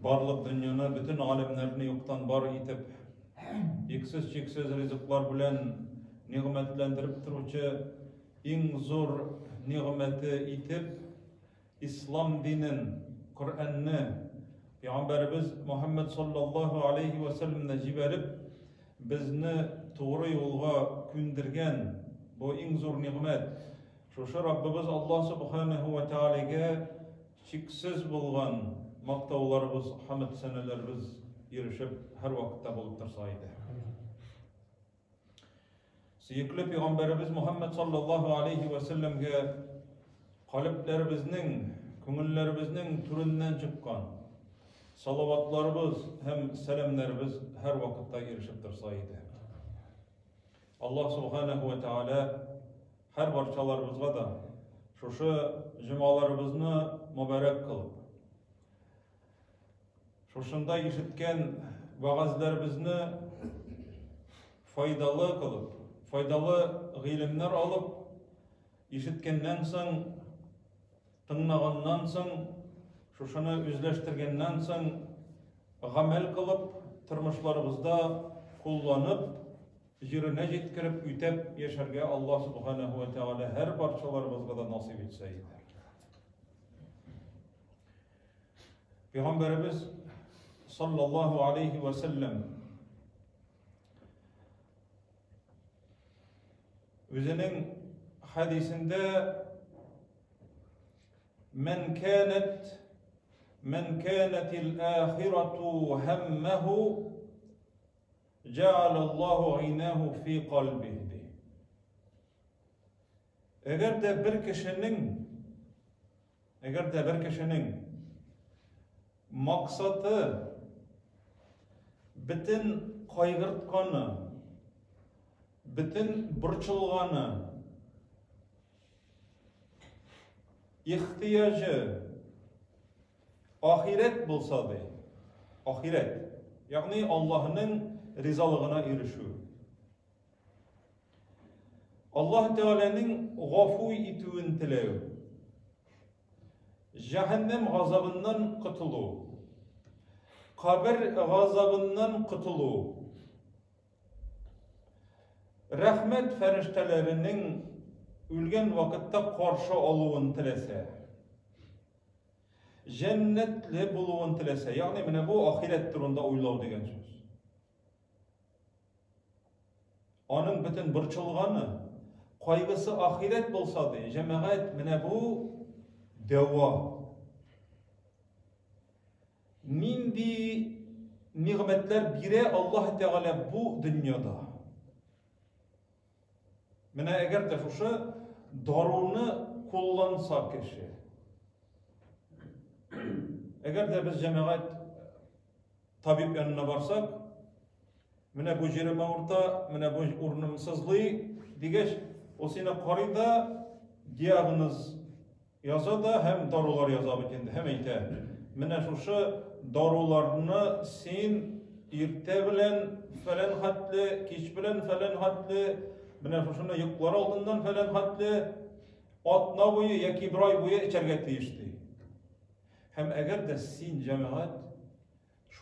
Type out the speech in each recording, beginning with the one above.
Барлык дөньяны, бөтен галәмнәрне юктан бар итеп, иксез-чиксез ризыклар белән нигъмәтләндереп торучы иң зур нигъмәте итеп Ислам динен, Коръәнне Пәйгамбәребез Мөхәммәд саллаллаһу алейхи ва сәлләмне җибәреп, безне тугры юлга күндергән бу иң зур нигъмәт. Шушы Раббыбыз Аллаһ субханаһу ва таалагә чиксез булган мактауларыбыз, хәмд сәнәләребез ирешеп һәрвакытта булып торса иде. Сөекле пәйгамбәребез Мухаммад саллаллаһу алейхи ва сәлләмгә калебләребезнең, күңелләребезнең түреннән чыккан салаватларыбыз һәм сәламнәребез һәр вакытта ирешеп торса иде. Аллаһ субханаһу ва тааля һәр барчаларыбызга да шушы җомаларыбызны мөбарәк кылып, Шушында ишеткән вәгазьләребезне файдалы кылып, файдалы гыйлемнәр алып, ишеткәннән соң, тыңлаганнан соң, шушыны үзләштергәннән соң, гамәл кылып, тормышларыбызда кулланып, җиренә җиткереп, үтәп яшәргә Аллаһ Субханаһу ва Тааля һәр барчаларыбызга да насыйп итсә иде. Пәйгамбәребез саллаллаһу алейхи ва сәлләм үзенең хәдисендә Мен канат мен канатил ахирату хаммаху جعل الله عيناه في قلبه ди. Әгәр дә бер кешенең Әгәр дә бер кешенең максаты бөтен кайгыртканы, бөтен борчылганы, ихтыяҗы ахирәт булса ди, ахирәт, ягъни Аллаһның ризалыгына ирешү. Аллаһ Тәгаләнең гафу итүен теләү. Җәһәннәм газабыннан котылу. Кабер газабыннан котылу. Рәхмәт фәрештәләренең үлгән вакытта каршы алуын теләсә. Җәннәтле булуын теләсә, ягъни менә бу ахирәт турында уйлау дигән сүз. Аның бөтен борчылганы, кайгысы ахирәт булса ди, җәмәгать, менә бу дәва. Нинди нигъмәтләр бирә Аллаһ Тәгалә бу дөньяда? Менә әгәр дә шушы даруны кулланса кеше. Әгәр дә без җәмәгать табиб янына барсак, менә бу җирем авырта, менә бу урыным сызлый дигәч, ул сине карый да диагноз яза да һәм дарулар яза бит инде, һәм әйтә, менә шушы даруларны син иртә белән фәлән хәтле, кич белән фәлән хәтле, менә шушыны йоклар алдыннан фәлән хәтле атна буе яки бер ай буе эчәргә тиеш ди. Һәм әгәр дә син, җәмәгать,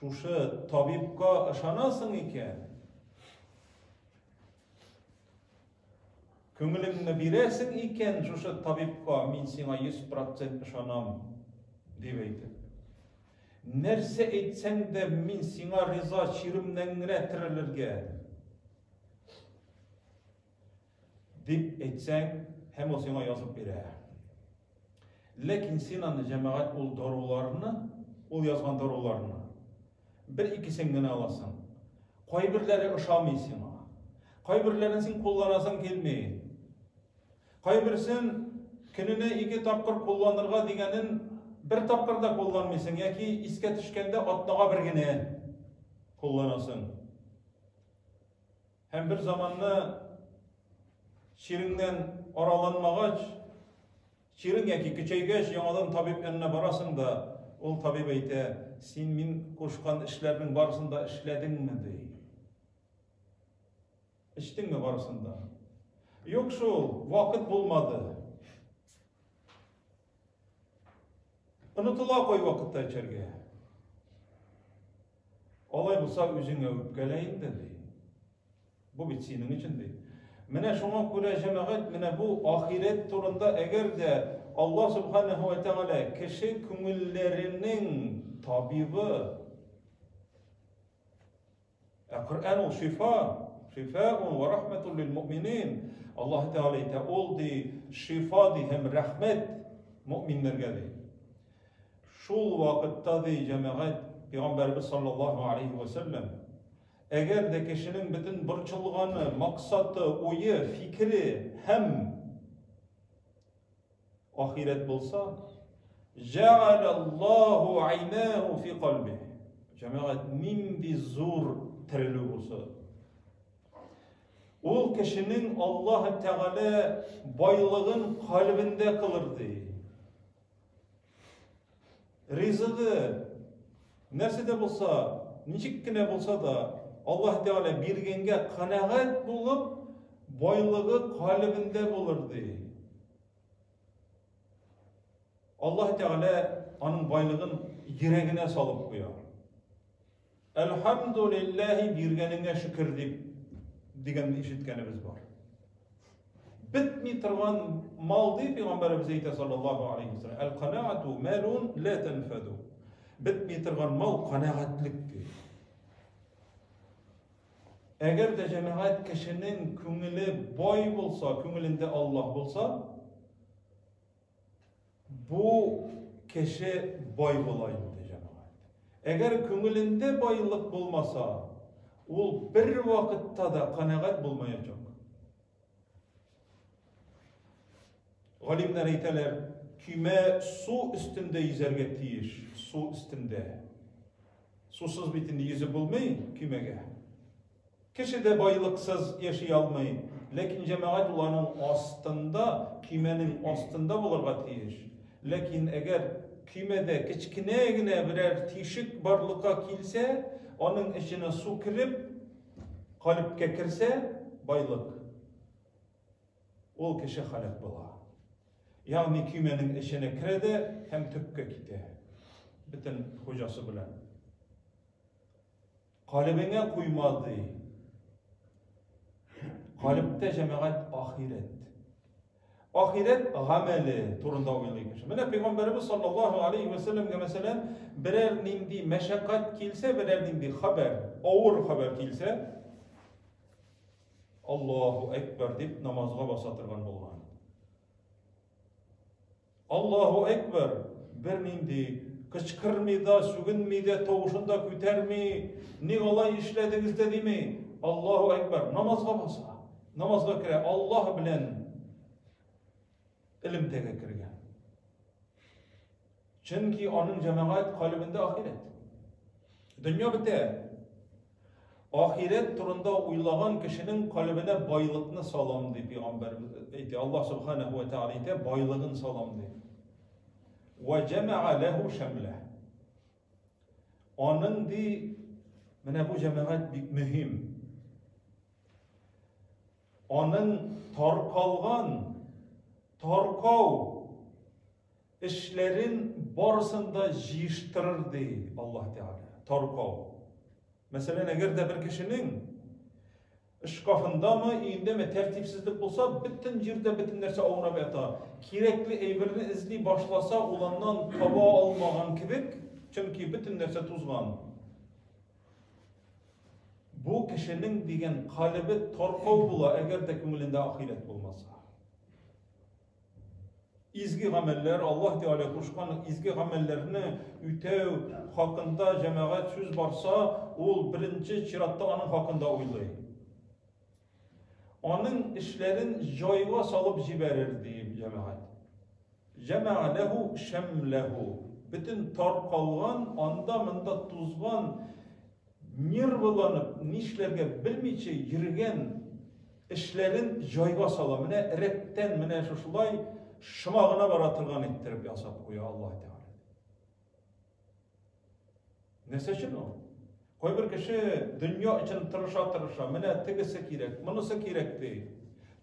шушы табибка ышанасың икән, күңелеңне бирәсең икән шушы табибка, мин сиңа 100% ышанам, дип әйтеп. Нәрсә әйтсәң дә, мин сиңа риза, чиремнән генә терелергә. Дип әйтсәң, һәм ул сиңа язып бирә. Ләкин син аны, җәмәгать, ул даруларны, ул язган даруларны бер икесен генә аласың. Кайберләре ошамый сиңа. Кайберләрен син кулланасың килми. Кайберсен көненә ике тапкыр кулланырга дигәнен бер тапкыр да кулланмыйсың яки искә төшкәндә атнага бер генә кулланасың. Һәм бер заманны чиреңнән араланмагач, чирең яки көчәйгәч, яңадан табиб янына барасың да, ул табиб әйтә, син мин кушкан эшләрнең барысын да эшләдеңме, ди. Эчтеңме барысын да? Юк шул, вакыт булмады. Онытыла кай вакытта эчәргә. Алай булса үзеңә үпкәлә инде, ди. Бу бит синең өчен, ди. Менә шуңа күрә, җәмәгать, менә бу ахирәт турында әгәр дә Аллаһ субханаһу ва тәгалә кеше күңелләренең табибы, Ә Коръән ул шифа, шифаун ва рахматун лил муъминин. Аллаһ Тәгалә әйтә, ул ди шифа ди һәм рәхмәт муъминнәргә ди. Шул вакытта ди җәмәгать Пәйгамбәрбез саллаллаһу алейхи ва сәлләм әгәр дә кешенең бөтен борчылганы, максаты, уе, фикере һәм Ахирәт булса, Җәгаләллаһу айнәһу фи кальби. Җәмәгать, нинди зур терелү булса. Ул кешенең Аллаһ Тәгалә байлыгын кальбендә кылыр ди. Ризыгы нәрсә дә булса, ничек кенә булса да, Аллаһ Тәгалә биргәнгә канәгать булып, байлыгы калебендә булыр ди. Аллаһ Тәгалә аның байлыгын йөрәгенә салып куя. Әлхәмдулилләһи биргәнеңә шөкер дип дигәнне ишеткәнебез бар. Бетми торган мал дип пәйгамбәребез әйтә саллаллаһу алейхи ва саллям. Әл-канаату малун ла танфаду. Бетми торган мал канәгатьлек ди. Әгәр дә җәмәгать кешенең күңеле бай булса, күңелендә Аллаһ булса, Бу кеше бай була инде, җәмәгать. Әгәр күңелендә байлык булмаса, ул бер вакытта да канәгать булмаячак. Галимнәр әйтәләр, көймә су өстендә йөзәргә тиеш, су өстендә. Сусыз бит инде йөзеп булмый көймәгә. Кеше дә байлыксыз яши алмый, ләкин җәмәгать ул аның астында, көймәнең астында булырга тиеш. Ләкин әгәр көймәдә кечкенә генә берәр тишек барлыкка килсә, аның эченә су кереп, калебкә керсә, байлык, ул кеше халәк була. Ягъни көймәнең эченә керә дә һәм төпкә китә. Бөтен хуҗасы белән. Калебеңә куйма, ди. Калебтә җәмәгать ахирәт. Ахирәт гамәле турында уйлый кеше. Менә пәйгамбәребез саллаллаһу алейхи ва сәлләмгә мәсәлән, берәр нинди мәшәкать килсә, берәр нинди хәбәр, авыр хәбәр килсә, Аллаһу әкбәр дип намазга баса торган булган. Аллаһу әкбәр! Бернинди кычкырмый да, сүгенми дә, тавышын да күтәрми, ник алай эшләдегез дә дими. Аллаһу әкбәр! Намазга баса, намазга керә, Аллаһ белән элемтәгә кергән. Чөнки аның җәмәгать калебендә ахирәт. Дөнья бетә. Ахирәт турында уйлаган кешенең калебенә байлыкны салам ди пәйгамбәр әйтә. Аллаһ субханаһу ва тааля әйтә, байлыгын салам ди. Ва җәмәә ләһу шәмлә. Аның ди, менә бу җәмәгать бик мөһим. Аның таркалган, таркау Эшләрен барысын да җыештырыр, ди Аллаһ Тәгалә. Таркау. Мәсәлән, әгәр дә бер кешенең шкафындамы, өендәме тәртипсезлек булса, бөтен җирдә бөтен нәрсә аунап ята. Кирәкле әйберне эзли башласа, ул аннан таба алмаган кебек, чөнки бөтен нәрсә тузган. Бу кешенең дигән калебе таркау була, әгәр дә күңелендә ахирәт булмаса. Изге гамәлләр, Аллаһ Тәгалә кушкан изге гамәлләрне үтәү хакында җәмәгать сүз барса, ул беренче чиратта аның хакында уйлый. Аның эшләрен җайга салып җибәрер, ди җәмәгать. Җәмәгә ләһу шәмләһу. Бөтен таркалган, анда-монда тузган нервыланып, нишләргә белмичә йөргән эшләрен җайга сала. Менә рәттән, менә шушылай шома гына бара торган иттереп ясап куя Аллаһ Тәгалә. Нәрсә өчен ул? Кайбер кеше дөнья өчен тырыша-тырыша, менә тегесе кирәк, монысы кирәк ди.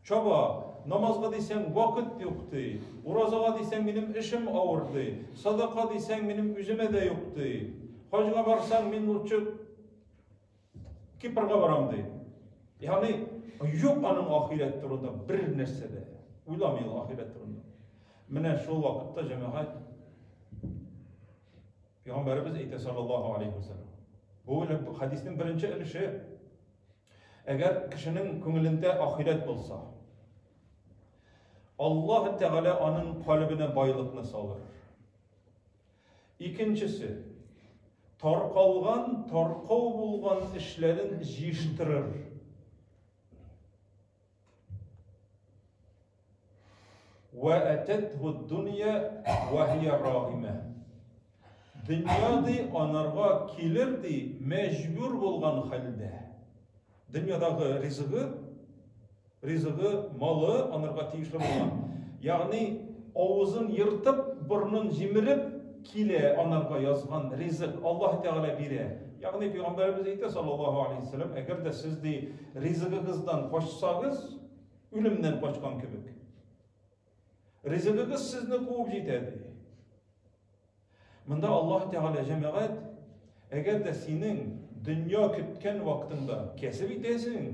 Чаба, намазга дисәң, вакыт юк ди. Уразага дисәң, минем эшем авыр ди. Садака дисәң, минем үземә дә юк ди. Хаҗга барсаң, мин лучше Кипрга барам ди. Ягъни юк аның ахирәт турында бер нәрсә дә. Уйламый ул ахирәт турында. Менә шул вакытта җәмәгать Пәйгамбәребез әйтә саллаллаһу алейхи вәсәлләм. Бу хәдиснең беренче өлеше. Әгәр кешенең күңелендә ахирәт булса, Аллаһ Тәгалә аның калебенә байлыкны салыр. Икенчесе, таркалган, таркау булган эшләрен җыештырыр. Вә әтәтһу дөнья вә һия рагимә. Дөнья ди анарга килер ди мәҗбүр булган хәлдә. Дөньядагы ризыгы, ризыгы, малы анарга тиешле булган. Ягъни авызын ертып, борнын җимереп килә анарга язган ризык Аллаһ Тәгалә бирә. Ягъни пәйгамбәребез әйтә саллаллаһу алейһи вәсәлләм, әгәр дә сез ди ризыгыгыздан качсагыз, Үлемнән качкан кебек. Ризыгыгыз сезне куып җитә, ди. Монда Аллаһ Тәгалә җәмәгать, әгәр дә синең дөнья көткән вакытыңда кәсеп итәсең,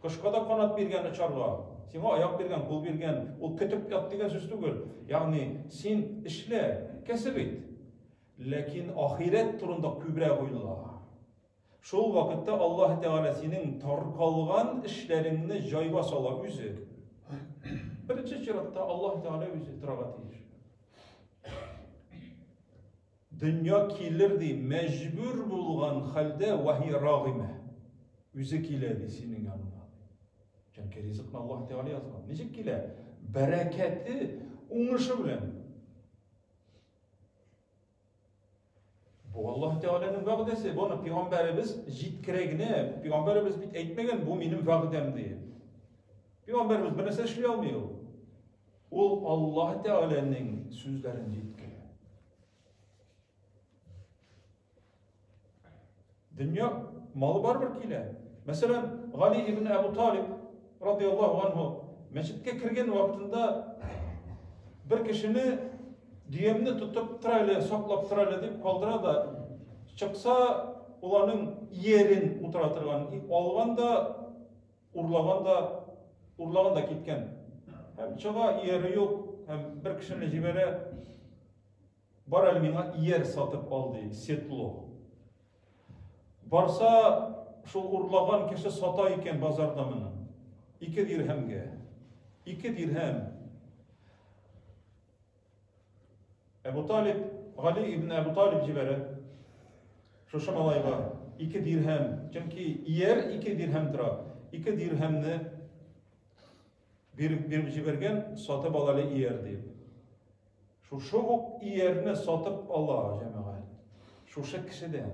кошка да канат биргән очарга, сиңа аяк биргән, кул биргән, ул көтеп ят дигән сүз түгел. Ягъни син эшлә, кәсеп ит. Ләкин ахирәт турында күбрәк уйла. Шул вакытта Аллаһ Тәгалә синең таркалган эшләреңне җайга сала үзе. Беренче чиратта Аллаһ Тәгалә үзе торырга тиеш. Дөнья килер ди, мәҗбүр булган хәлдә вахи рагыймә. Үзе килә ди синең яныңа. Чөнки ризыкны Аллаһ Тәгалә язган. Ничек килә? Бәрәкәте, уңышы белән. Бу Аллаһ Тәгаләнең вәгъдәсе. Моны пәйгамбәребез җиткерә генә. Пәйгамбәребез бит әйтмәгән, бу минем вәгъдәм диеп. Пәйгамбәребез бер нәрсә эшли алмый ул. Ул Аллаһ Тәгаләнең сүзләрен җиткерә. Дөнья малы барыбер килә. Мәсәлән, Гали ибн Әбу Талиб радияллаһу анһу мәчеткә кергән вакытында бер кешене дөямне тотып тор әле, саклап тор әле дип калдыра да, чыкса, ул аның иярен утыра торган, алган да, урлаган да, урлаган да киткән. Һәм чыга, ияре юк, һәм бер кешене җибәрә, Бар әле миңа ияр сатып ал, ди, седло. Барса, шул урлаган кеше сата икән базарда моны. Ике дирһәмгә. Ике дирһәм. Әбу Талиб, Гали ибн Әбу Талиб җибәрә. Шушы малайга ике дирһәм, чөнки ияр ике дирһәм тора. Ике дирһәмне биреп, биреп җибәргән, сатып ал әле ияр дип. Шушы ук иярне сатып ала җәмәгать. Шушы кешедән.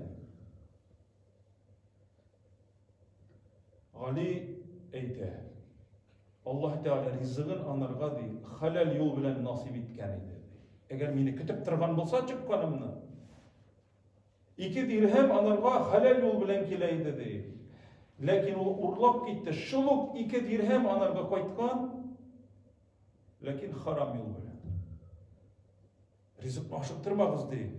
Гали әйтә. Аллаһ Тәгалә ризыгын анарга ди, хәләл юл белән насыйп иткән иде. Әгәр мине көтеп торган булса чыкканымны, Ике дирһәм аларга хәләл юл белән килә иде, ди. Ләкин ул урлап китте. Шул ук ике дирһәм анарга кайткан, ләкин харам юл белән. Ризыкны ашыктырмагыз, ди.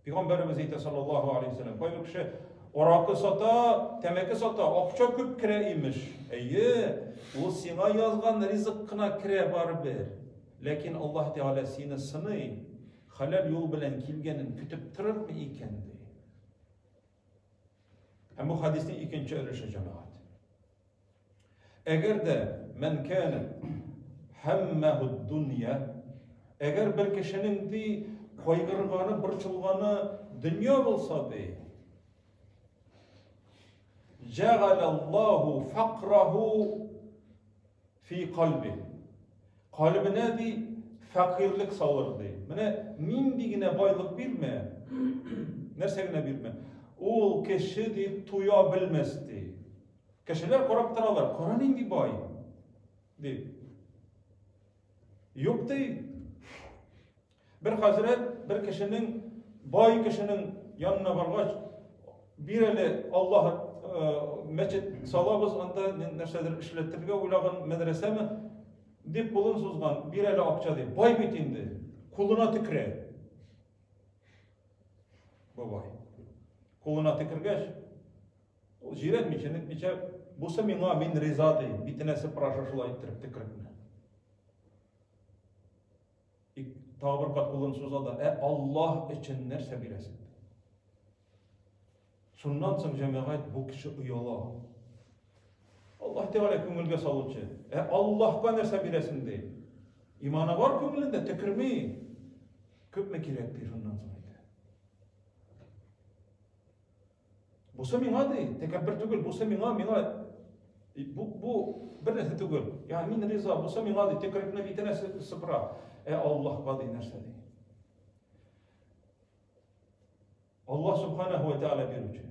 Пәйгамбәребез әйтә саллаллаһу алейһи вәсәлләм. Кайбер кеше аракы сата, тәмәке сата, акча күп керә имеш. Әйе, ул сиңа язган ризык кына керә барыбер. Ләкин Аллаһ Тәгалә сине сыный. Хәләл юл белән килгәнен көтеп торырмы икән, ди. Һәм бу хәдиснең икенче өлеше җәмәгать. Әгәр дә мән кәнә һәммәһу дөнья, әгәр бер кешенең ди кайгырганы, борчылганы дөнья булса ди, Җәгаләллаһу факраһу Фи кальби. Кальбенә ди фәкыйрьлек салыр ди. Менә нинди генә байлык бирмә, нәрсә генә бирмә, ул кеше ди туя белмәс ди. Кешеләр карап торалар, кара нинди бай дип. Юк ди. Бер хәзрәт бер кешенең, бай кешенең янына баргач, бир әле Аллаһ э, мәчет салабыз, анда нәрсәдер эшләтергә уйлаган мәдрәсәме, дип кулын сузган, бир әле акча дип. Бай бит инде, кулына төкерә. Бабай. Кулына төкергәч, Ул җирәнмичә, нитмичә, бусы миңа, мин риза ди, битенә сыпыраша шулай иттереп төкерекне. Тагы бер кат кулын суза да, ә Аллаһ өчен нәрсә бирәсең? Шуннан соң җәмәгать бу кеше ояла. Аллаһ Тәгалә күңелгә салучы. Ә Аллаһка нәрсә бирәсең ди? Иманы бар күңелендә, төкерми. Күпме кирәк ди шуннан соң әйтә. Бусы миңа ди, тәкәббер түгел, бусы миңа, миңа бу, бу бер нәрсә түгел. Ягъни мин риза, бусы миңа ди, төкерекне битенә сыпыра. Ә Аллаһка ди нәрсә ди? Аллаһ Субханаһу ва Тааля бирүче.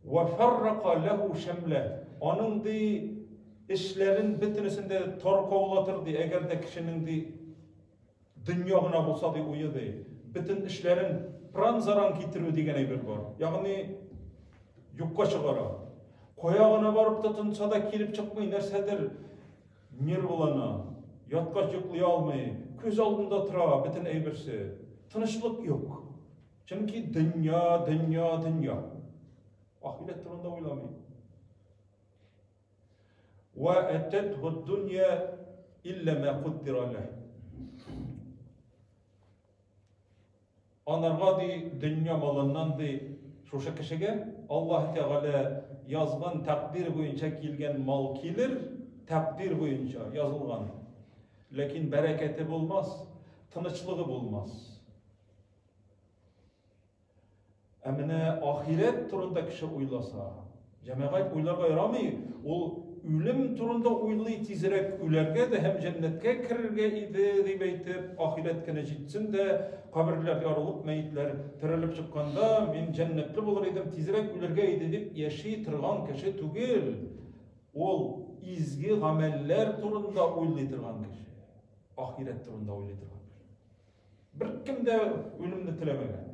Ва фаррака лаху шамла. Аның ди эшләрен бөтенесен дә таркаулатыр ди, әгәр дә кешенең ди дөнья гына булса ди уе ди. Бөтен эшләрен пыран-заран китерү дигән әйбер бар. Ягъни юкка чыгара. Кая гына барып тотынса да килеп чыкмый нәрсәдер Нервылана, яткач йоклый алмый, күз алдында тора бөтен әйберсе. Тынычлык юк. Чөнки дөнья, дөнья, дөнья. Ахирәт турында уйламый. Ва әтәтһу дөнья илля ма куддира ләһ. Анарга ди дөнья малыннан ди шушы кешегә Аллаһ Тәгалә язган тәкъдир буенча килгән мал килер, тәкъдир буенча язылган. Ләкин бәрәкәте булмас, тынычлыгы булмас. Ә менә ахирәт турында кеше уйласа, җәмәгать уйларга ярамый, ул үлем турында уйлый, тизрәк үләргә дә һәм җәннәткә керергә иде, дип әйтеп, ахирәт көне җитсен дә, каберләр ярылып, мәетләр терелеп чыкканда, мин җәннәтле булыр идем, тизрәк үлергә иде дип яши торган кеше түгел. Ул изге гамәлләр турында уйлый торган кеше, ахирәт турында уйлый торган кеше. Беркем дә үлемне теләмәгән.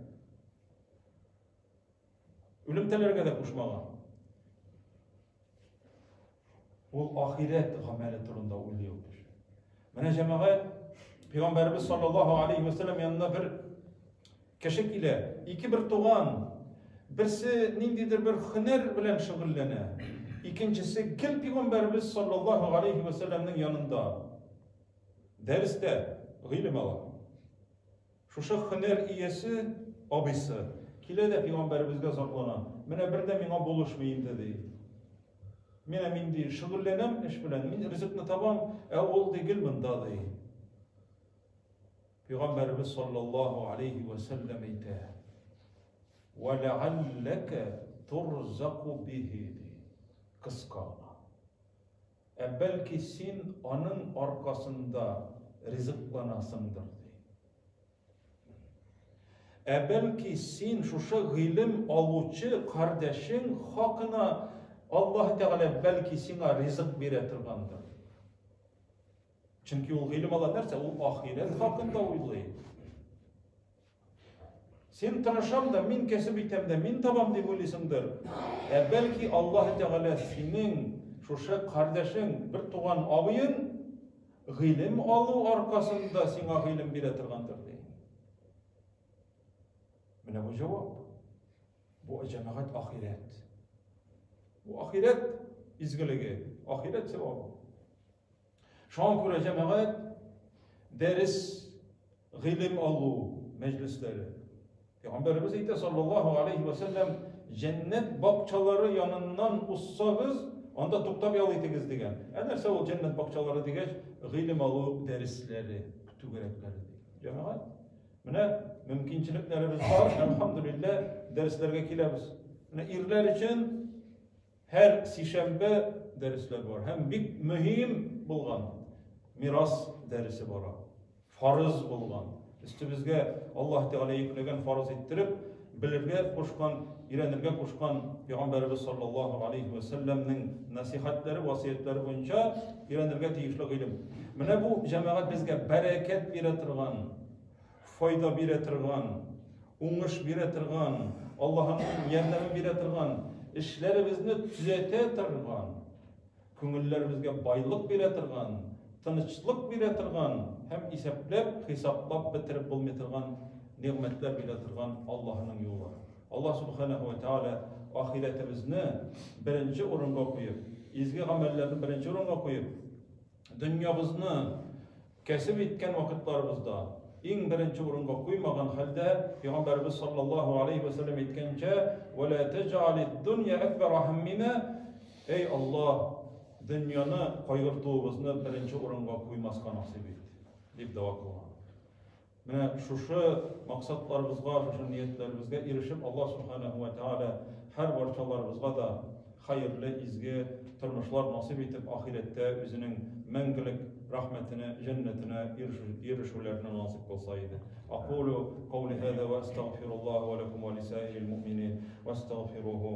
Үлем теләргә дә кушмаган. Ул ахирәт гамәле турында уйлый ул кеше. Менә җәмәгать Пәйгамбәребез саллаллаһу алейхи ва саллям янына бер кеше килә, ике бер туган. Берсе ниндидер бер һөнәр белән шөгыльләнә. Икенчесе гел Пәйгамбәребез саллаллаһу алейхи ва саллямның янында. Дәрестә гыйлем ала. Шушы һөнәр иясе абыйсы килә дә пәйгамбәребезгә зарлана. Менә бер дә миңа булышмый инде ди. Менә мин ди шөгыльләнәм эш белән, мин ризыкны табам, ә ул ди гел монда ди. Пәйгамбәребез саллаллаһу алейхи ва сәлләм әйтә: "Ва ләалләкә турзаку бихи" ди. Кыска гына. Ә бәлки син аның аркасында ризыкланасыңдыр, ди. Ә бәлки син шушы гыйлем алучы кардәшең хакына Аллаһ Тәгалә бәлки сиңа ризык бирә торгандыр. Чөнки ул гыйлем ала нәрсә? Ул ахирәт хакында уйлый. Син тырышам да, мин кәсеп итәм дә, мин табам дип уйлыйсыңдыр. Ә бәлки Аллаһ Тәгалә синең шушы кардәшең, бер туган абыең гыйлем алу аркасында сиңа гыйлем бирә торгандыр ди. Менә бу җавап. Бу җәмәгать ахирәт. Бу ахирәт изгелеге, ахирәт савабы. Шуңа күрә җәмәгать дәрес гыйлем алу мәҗлесләре. Пәйгамбәребез әйтә саллаллаһу алейхи ва сәлләм, җәннәт бакчалары яныннан узсагыз, анда туктап ял итегез дигән. Ә нәрсә ул җәннәт бакчалары дигәч, гыйлем алу дәресләре, түгәрәкләре ди. Җәмәгать, менә мөмкинчелекләребез бар, әлхәмдүлилләһ, дәресләргә киләбез. Менә ирләр өчен Һәр сишәмбе дәресләр бар һәм бик мөһим булган мирас дәресе бара. Фарыз булган. Өстебезгә Аллаһ Тәгалә йөкләгән фарыз иттереп, белергә кушкан, өйрәнергә кушкан Пәйгамбәребез саллаллаһу алейхи ва сәлләмнең насихатлары, васыятьләре буенча өйрәнергә тиешле гыйлем. Менә бу җәмәгать безгә бәрәкәт бирә торган файда бирә торган, уңыш бирә торган, Аллаһының ярдәме бирә торган, эшләребезне төзәтә торган, күңелләребезгә байлык бирә торган, тынычлык бирә торган һәм исәпләп, хисаплап бетереп булмый торган нигъмәтләр бирә торган Аллаһының юлы. Аллаһ Субханаһу ва Тәгалә ахирәтебезне беренче урынга куеп, изге гамәлләрне беренче урынга куеп, дөньябызны кәсеп иткән вакытларыбызда иң беренче урынга куймаган хәлдә, Пәйгамбәребез саллаллаһу алейхи ва сәлләм әйткәнчә, «Ва ла тәҗ'алид дөнья акбара һаммина», Эй Аллаһ, дөньяны кайгыртуыбызны беренче урынга куймаска насыйп ит, дип дога кылган. Менә шушы максатларыбызга, шушы ниятләребезгә ирешеп, Аллаһ Субханаһу ва Тааля һәр барчаларыбызга да хәерле, изге тормышлар насыйп итеп, ахирәттә үзенең мәңгелек рәхмәтенә, җәннәтенә ирешүләрне насыйп кылса иде. Акулу каули һаза ва астагфируллаһ ва лакум ва лисаирил муъминин вастагфируһу.